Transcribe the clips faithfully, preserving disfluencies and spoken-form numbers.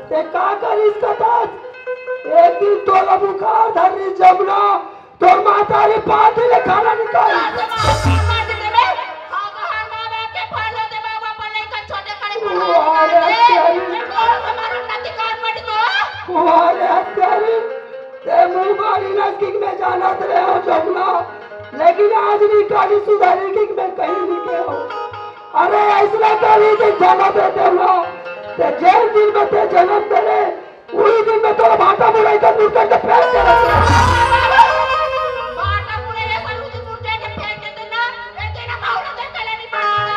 ते का करिस कथस? एक दिन तोला बुखार धरिस जमुना, तोर महतारी पाती ले खाना निकाल। वाह रे हत्यारी, वाह रे हत्यारी, ते मुंह मारी नजदीक में जानत रहे हो जमुना, लेकिन आज निकाली सुधारी कि मैं कहीं नहीं गया हूँ। अरे ऐसना करी के जन्म दे देवला, ते जेन दिन में ते जन्म दे रे, उही दिन में तोला भाटा मुरई का मुरकट के फेंक के रख दे। भाटा मुरई ऐसा उसी मुरकट के फेंक देते ना, ए तेरा बावला दे चले नहीं पाता।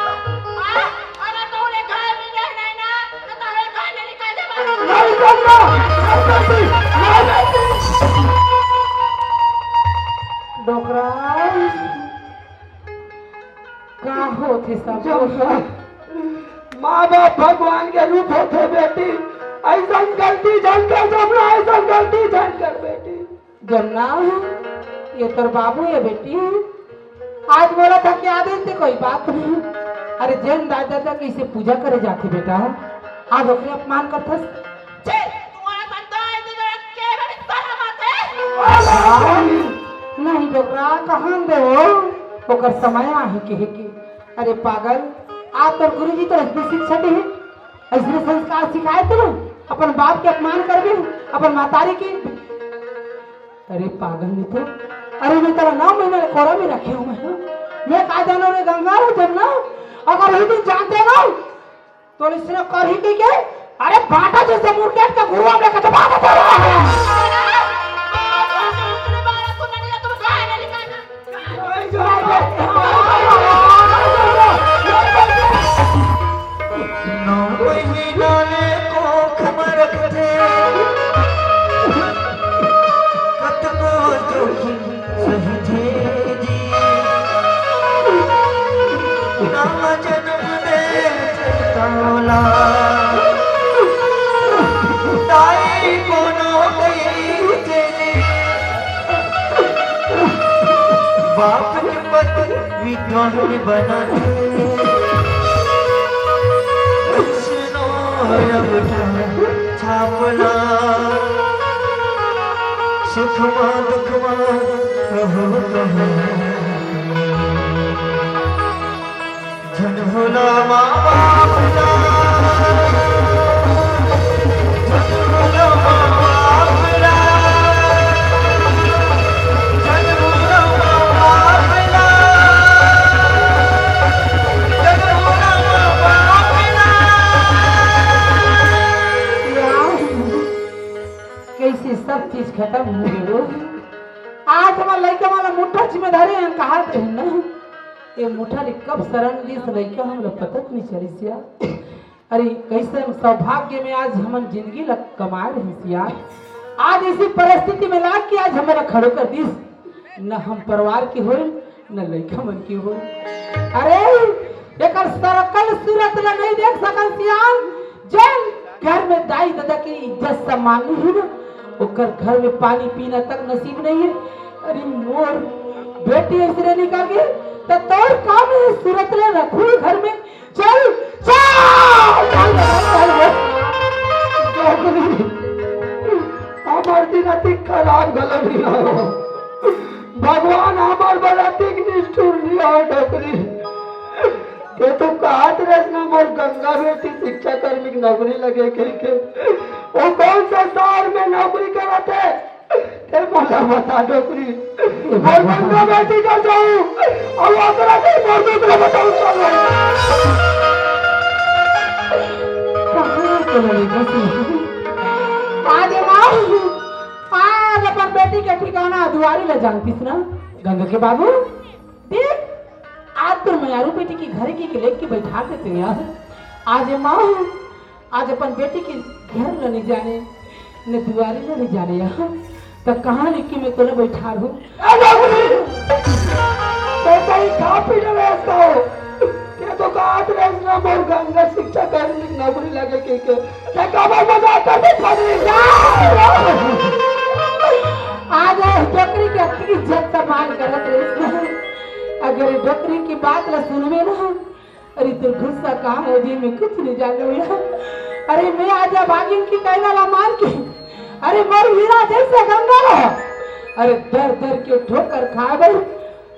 हाँ? अगर तो उन्हें घर में रहना है ना, तो तारे घर में निकल जा बाहर। नहीं करना, नहीं करती, नहीं करती। डोकरा। का होथे सब? जमुना, माँ बाप भगवान के रूप होथे बेटी, ऐसन गलती झन कर जमुना, ऐसन गलती झन कर बेटी। जमुना, ये तोर बाबू हे बेटी, आज मोला धकिया दे ते कोई बात नहीं। अरे जेन दाई ददा के इसे पूजा करे जाथे बेटा, आज ओकरे अपमान करथस। छी, तुम्हारा संतान तो जरा के भी शर्म आते। नहीं डोकरा, कहाँ दे हो? ओकर समय आहे कहे के। अरे पागल, आज तोर गुरुजी तो ऐसने शिक्षा दे हे, ऐसने संस्कार सिखाए तोला। अपन बाप के अपमान करबे, अपन महतारी के। अरे पागल नहीं तो, अरे मैं तेरा नौ महीना ले कोरा में रखे हूँ मैं। मैं का जानो रे गंगा हो जमुना, अगर उही दिन जानते ना, तो इसने कर ही के, के? अरे भाटा जैसे मुरकेट का गुरुआ में कतबा बता रहा है। नौ महीना ले कोख में रखथे, कतको दुख सहिथे जी। नवा जन्म दे तोला, दाई कोनो कहिथे जी। बाप के पद विद्वान बनाथे, सुनो अब छापला, सुखमा दुखमा कहो कहो। झन भूला माँ बाप ला, झन भूला माँ बाप ला, झन भूला माँ बाप ला, झन भूला माँ बाप ला। कइसे सब चीज खतम हो गे। आज हमर लइका मन ला मुठा जिम्मेदारी हन कहात रहिन ना, ये मुठा ले कब शरण लिस लइका हमला पता नहीं चलिस यार। अरे कइसन सौभाग्य में आज हमन जिंदगी ला कमाए रहिस यार, आज इसी परिस्थिति में लाग के आज हमला खड़ो कर दिस। न हम परिवार के होन, न लइका मन के होन। अरे, एकर सरकल सूरत ला नहीं देख सकन सियान। जेन घर में दाई ददा के इज्जत सम्मान नहीं है ना, ओकर घर में पानी पीना तक नसीब नहीं है। अरे मोर बेटी ऐसने निकल गई, तो तोर काम है सूरत ला रखू घर में। चल, चल, चल, चल, चल, चल। डोकरी, हमर दिन अति खराब घलो नहीं आयो। भगवान हमर बर अतिक निष्ठुर नहीं आयो, डोकरी। ये तो कहत रहिस ना, मोर गंगा बेटी शिक्षा कर्मी के नौकरी लगे कहिके। वो कौन सा शहर में नौकरी करत है? ते मोला बता डोकरी, मोर गंगा बेटी कर जाऊं, अउ ओकरा के मोर दूसरा बताऊं, चलो। कहाँ के लड़े बसी? आज माँ, आज अपन बेटी के ठिकाना दुआरी ले जानतीस ना, गंगा के बाबू। देख, आज तोर मयारू बेटी के घर के लेके बैठा देते यार। आज माँ, आज अपन बेटी के घर ल नहीं जाने, न दुआरी ल नहीं जाने यहाँ। त कहाँ लेके मैं तोला बैठा रहूं? ए बाबूजी! बेटा, ये खा पी ले रहे हो। ये तो कहत रहे ना, मोर गंगा शिक्षा कर्मी नौकरी लगे के, के। ते काबर मजाक करते, पगली? आज ये डोकरी के अतकी इज्जत सम्मान करत रहे। अगर ये डोकरी की बात ला सुनबे ना, अरे तोर गुस्सा का हो जी, मैं कुछ नहीं जानू यार। अरे मैं आज भागिन के कहना ला मान के, अरे मोर हीरा जैसे गंगा ला, अरे दर दर के ठोकर खाए बर,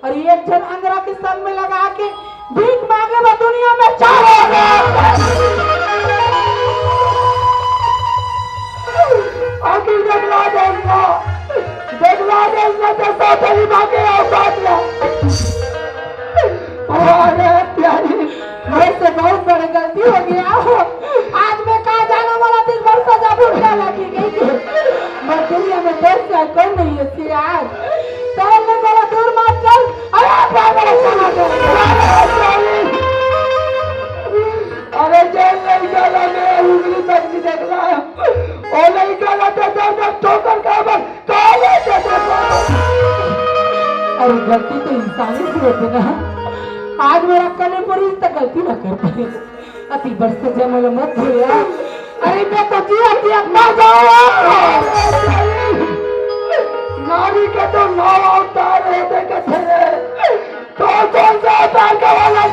अरे एक झन अंगरा के संग में लगा के भीख मांगे बर दुनिया में चल। आखिर देखला देखला, देखला देखला तो सौतरी मांगे औकात ला। अरे प्यारी, मेरे से बहुत बड़ी गलती हो गया। आज मैं कहाँ जाने वाला थी, बरसा जा भूल गया लगी गई थी। मैं दुनिया में दोस्त का कोई नहीं है सियार। तो हमने बोला दूर मत चल। अरे बाबा चला गया। अरे जेल नहीं गया, मैं उंगली तक नहीं देख रहा। ओ नहीं गया तो जब ठोकर का बस अरे गलती तो इंसानी से होती ना। आज मेरा कले पड़ी तो गलती ना कर पाए। अति बरस जमल मत भूलिया। अरे मैं तो जिया जिया मर जाऊंगा। नारी के तो नौ अवतार है, देखे थे। तो कौन सा अवतार का वाला